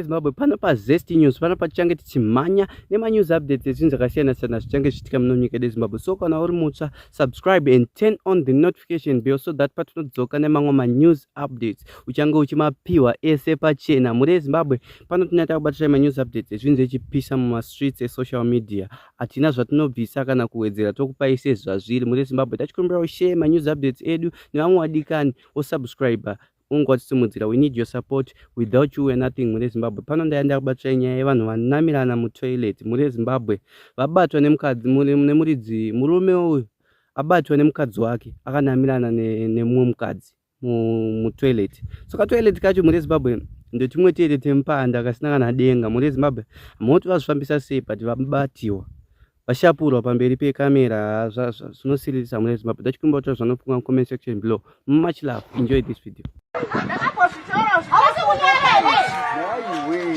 yeZimbabwe pano paZest News. Pano patichange tichimhanya nemanews updates ezvinhu zvakasiyana siyana zvichange zvichiitika muno munyika yedu yeZimbabwe. So kana uri mutsva, subscribe and turn on the notification bell so that patinodzoka nemamwe manews updates uchange uchimapiwa ese pachena. Mhuri yeZimbabwe, pano tinenge takubatirai manews updates ezvinhu zvechipisa mumastreets esocial media. Hatina zvatinobvisa kana kuwedzera, tokupai sezvazviri. Mhuri yeZimbabwe, tachikumbirawo share manews updates edu nevamwe vadikani, osubscribe ungovatisimudzira. We need your support. Without you we are nothing. Mhuri yeZimbabwe, pano ndaya ndakubatsirai nyaya yevanhu vanamirana mutoilet. Mhuri yeZimbabwe, vabatwa nemukadzi nemuridzi. Murume uyu abatwa nemukadzi wake akanamirana nemumwe mukadzi mutoilet. So katoilet kacho, mhuri yeZimbabwe, ndetumwe tete temupanda kasina kana denga. Mhuri yeZimbabwe, hamoti vazvifambisa sei, but vabatiwa vashapurwa pamberi pekamera. Zvinosiririsa, mhuri yeZimbabwe. Ndachikumbira kuti zvanofunga comment section below. Much love, enjoy this video.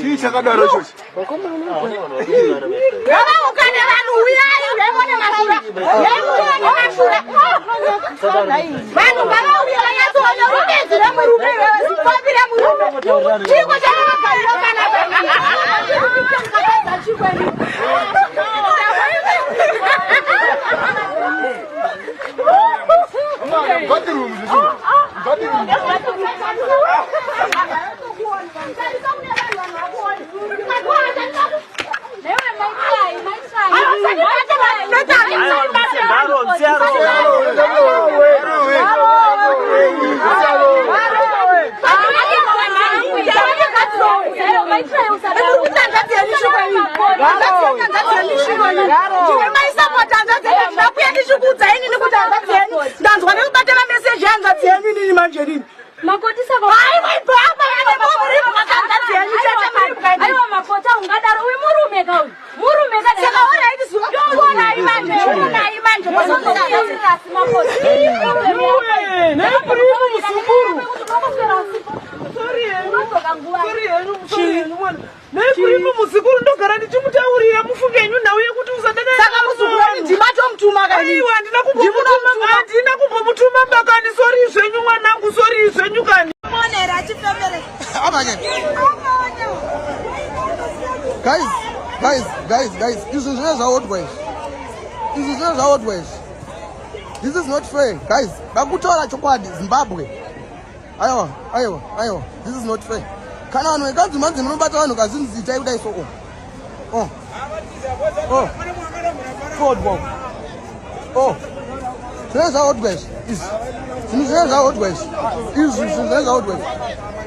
Chii chakadaro ichochi? Ngavaukane vanhu, uyai uyai mashura, uyai mashura. Vanhu ngavauye vanyatsoona rubenzi remurume iwewe, zipfambi remurume. Chiko chavakagarira panapa? Chikweni. Bathroom zvisu. Bathroom. Ndinakuya ndichikuudza inini kuti hanzvadzi yenyu, ndanzwa nekubata mameseji ehanzvadzi yenyu inini manje nini. Makoti, saka Aiwa, ibva hanzvadzi yenyu chete. Aiwa makoti, ungadaro. Uyu murume ka, uyu murume ka. Saka alright, onai manje, onai manje. Asi makoti. Neprimi musukuru. Neprimi muzukuru, ndogara ndichimutaurira, mufunge nhau yekuti usadana. Saka muzukuru wani ndimatomutuma kani? Aiwa, handina kumbomutuma, handina kumbomutuma mbakani. Sorry zvenyu mwanangu, sorry zvenyu kani. Abanye. Guys, guys, guys, guys, izvi zvine zvaodwa izvi. Izvi zvine zvaodwa izvi. This is not fair, guys. Vakutaura chokwadi, Zimbabwe. Aiwa, aiwa, aiwa. This is not fair. Kana vanhu vekanzi manzi munobata vanhu kazinzi itai kudai so. Oh. Oh. Oh. Forward. Oh. Zvine zvaodwa izvi. Izvi. Zvinhu zvine zvaodwa izvi. Izvi zvinhu zvine zvaodwa izvi.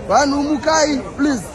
Vanhu mukai, please.